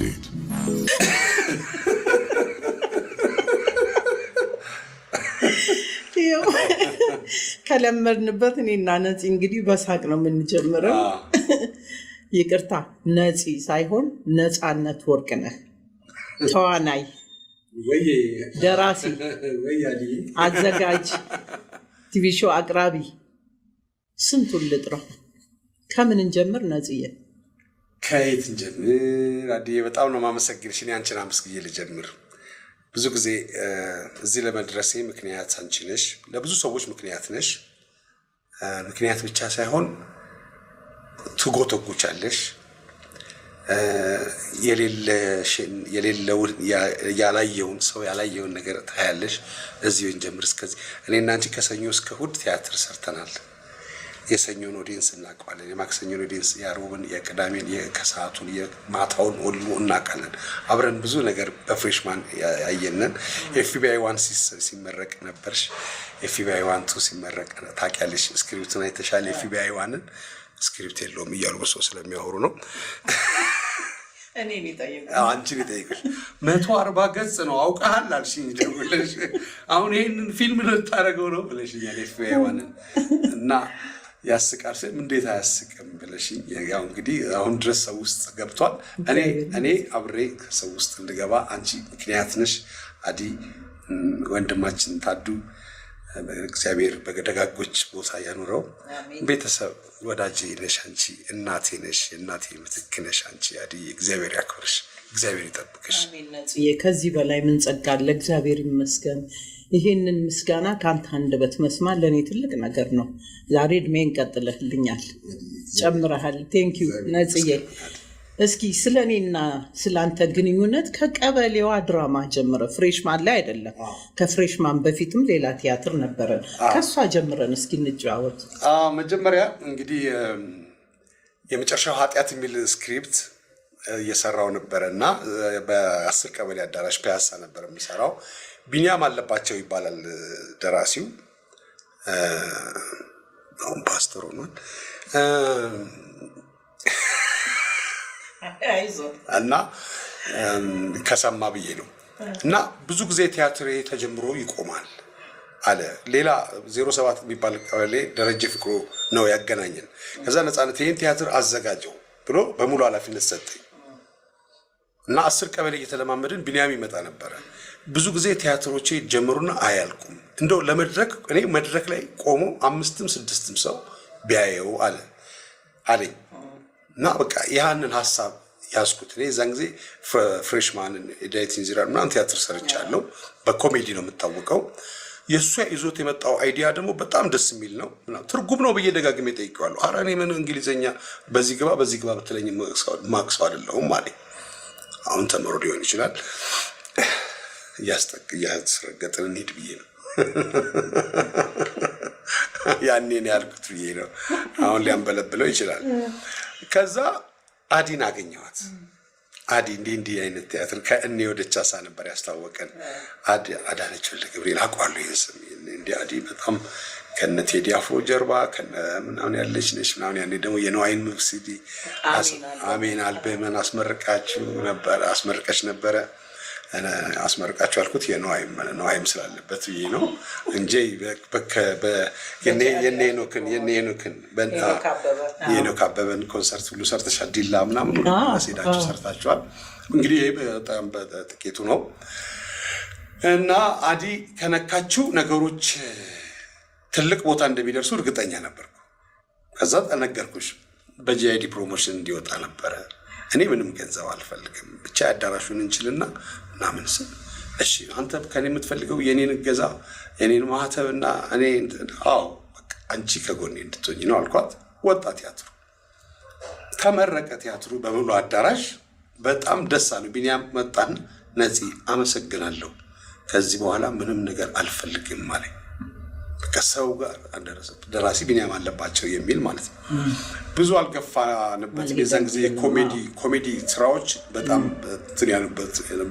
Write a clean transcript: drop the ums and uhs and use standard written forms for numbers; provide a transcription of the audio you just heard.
መጽሔት። ይኸው ከለመድንበት እኔና ነፂ እንግዲህ በሳቅ ነው የምንጀምረው። ይቅርታ፣ ነፂ ሳይሆን ነፃነት ወርቅነህ፣ ተዋናይ፣ ደራሲ፣ አዘጋጅ፣ TV show አቅራቢ፣ ስንቱን ልጥራው? ከምን እንጀምር ነጽዬ? ከየት እንጀምር? አድዬ፣ በጣም ነው የማመሰግንሽ። እኔ አንቺን አመስግኜ ልጀምር። ብዙ ጊዜ እዚህ ለመድረሴ ምክንያት አንቺ ነሽ። ለብዙ ሰዎች ምክንያት ነሽ። ምክንያት ብቻ ሳይሆን ትጎተጉቻለሽ። የሌለውን፣ ያላየውን፣ ሰው ያላየውን ነገር ታያለሽ። እዚህ እንጀምር እስከዚህ። እኔና አንቺ ከሰኞ እስከ እሑድ ቲያትር ሰርተናል። የሰኞን audience እናውቀዋለን። የማክሰኞን audience፣ የሮብን፣ የቅዳሜን፣ የከሰዓቱን፣ የማታውን ሁሉ እናውቃለን። አብረን ብዙ ነገር በ freshman ያየንን። FBI 1 ሲመረቅ ነበርሽ። FBI 1 2 ሲመረቅ ታውቂያለሽ። Script ኡን አይተሻል። FBI 1 ን script የለውም እያሉ በሰው ስለሚያወሩ ነው። እኔን ይጠይቁ። አንቺን ይጠይቅሽ። 140 ገጽ ነው፣ አውቀሃል አልሽኝ ደውለሽ። አሁን ይህንን ፊልም ልታደርገው ነው ብለሽኛል። FBI 1 ን እና ያስቃል ስል እንዴት አያስቅም ብለሽኝ፣ ያው እንግዲህ አሁን ድረስ ሰው ውስጥ ገብቷል። እኔ አብሬ ከሰው ውስጥ እንድገባ አንቺ ምክንያት ነሽ። አዲ፣ ወንድማችን ታዱ እግዚአብሔር በደጋጎች ቦታ ያኑረው። ቤተሰብ ወዳጄ ነሽ አንቺ፣ እናቴ ነሽ፣ የእናቴ ምትክ ነሽ አንቺ አዲ። እግዚአብሔር ያክብርሽ፣ እግዚአብሔር ይጠብቅሽ። አሜን ነጽዬ፣ ከዚህ በላይ ምን ጸጋ አለ? እግዚአብሔር ይመስገን። ይሄንን ምስጋና ከአንተ አንደበት መስማት ለእኔ ትልቅ ነገር ነው። ዛሬ እድሜን ቀጥለህልኛል፣ ጨምረሃል። Thank you ነጽዬ። እስኪ ስለ እኔና ስለ አንተ ግንኙነት ከቀበሌዋ ድራማ ጀምረ፣ freshman ላይ አይደለም፣ ከ freshman በፊትም ሌላ ቲያትር ነበረን። ከእሷ ጀምረን እስኪ እንጨዋወት። መጀመሪያ እንግዲህ የመጨረሻው ኃጢአት የሚል script እየሰራው ነበረ እና በ10 ቀበሌ አዳራሽ ፒያሳ ነበር የምሰራው። ቢኒያም አለባቸው ይባላል ደራሲው፣ አሁን ፓስተር ሆኗል። እና ከሰማ ብዬ ነው። እና ብዙ ጊዜ ቲያትር ተጀምሮ ይቆማል አለ። ሌላ 07 የሚባል ቀበሌ ደረጀ ፍቅሩ ነው ያገናኘን። ከዛ ነፃነት ይህን ቲያትር አዘጋጀው ብሎ በሙሉ ኃላፊነት ሰጠኝ እና 10 ቀበሌ እየተለማመድን ቢኒያም ይመጣ ነበረ። ብዙ ጊዜ ቲያትሮቼ ጀምሩና አያልቁም። እንደው ለመድረክ እኔ መድረክ ላይ ቆሞ አምስትም ስድስትም ሰው ቢያየው አለ አለኝ እና በቃ ያንን ሀሳብ ያዝኩት። እኔ የዛን ጊዜ freshman ን፣ የዳዊት እንዚራን ምናምን ቲያትር ሰርቻለሁ። በኮሜዲ ነው የምታወቀው። የእሷ ይዞት የመጣው idea ደግሞ በጣም ደስ የሚል ነው። ትርጉም ነው ብዬ ደጋግሜ ጠይቄዋለሁ። ኧረ እኔ ምን እንግሊዘኛ በዚህ ግባ በዚህ ግባ ብትለኝ ማቅሰው አይደለሁም አለኝ። አሁን ተምሮ ሊሆን ይችላል። እያስረገጥን እንሂድ ብዬ ነው ያኔ ነው ያልኩት ብዬ ነው። አሁን ሊያንበለብለው ይችላል። ከዛ አዲን አገኘኋት። አዲ፣ እንዲህ እንዲህ አይነት ቲያትር ከእኔ ወደ ቻሳ ነበር ያስታወቀን። አዳነች ወልደ ገብርኤል አውቀዋለሁ ይህን ስም። እንዲህ አዲ በጣም ከነ ቴዲ አፍሮ ጀርባ ከነ ምናምን ያለች ነች ምናምን። ያኔ ደግሞ የነዋይን ሲዲ አሜን አልበመን አስመርቃችሁ ነበር፣ አስመርቀች ነበረ። አስመርቃችሁ አልኩት የነዋይም ስላለበት ብዬ ነው እንጂ የነ ሄኖክን፣ የሄኖክ አበበን ኮንሰርት ሁሉ ሰርተሻል። ዲላ ምናምን ሁሉ ሄዳችሁ ሰርታችኋል። እንግዲህ ይሄ በጣም በጥቂቱ ነው እና አዲ ከነካችው ነገሮች ትልቅ ቦታ እንደሚደርሱ እርግጠኛ ነበርኩ። ከዛ ነገርኩሽ፣ በ GID promotion እንዲወጣ ነበረ። እኔ ምንም ገንዘብ አልፈልግም፣ ብቻ አዳራሹን እንችልና ምናምን ስል፣ እሺ አንተ ከኔ የምትፈልገው የኔን እገዛ፣ የኔን ማህተብና እኔ፣ አዎ በቃ አንቺ ከጎኔ እንድትሆኝ ነው አልኳት። ወጣ ቲያትሩ፣ ተመረቀ። ቲያትሩ በሙሉ አዳራሽ በጣም ደስ አሉ። ቢኒያም መጣን። ነፂ አመሰግናለሁ፣ ከዚህ በኋላ ምንም ነገር አልፈልግም አለኝ። ከሰው ጋር አደረሰ። ደራሲ ቢኒያም አለባቸው የሚል ማለት ነው። ብዙ አልገፋንበትም። የዛን ጊዜ የኮሜዲ ኮሜዲ ስራዎች በጣም እንትን ያሉበት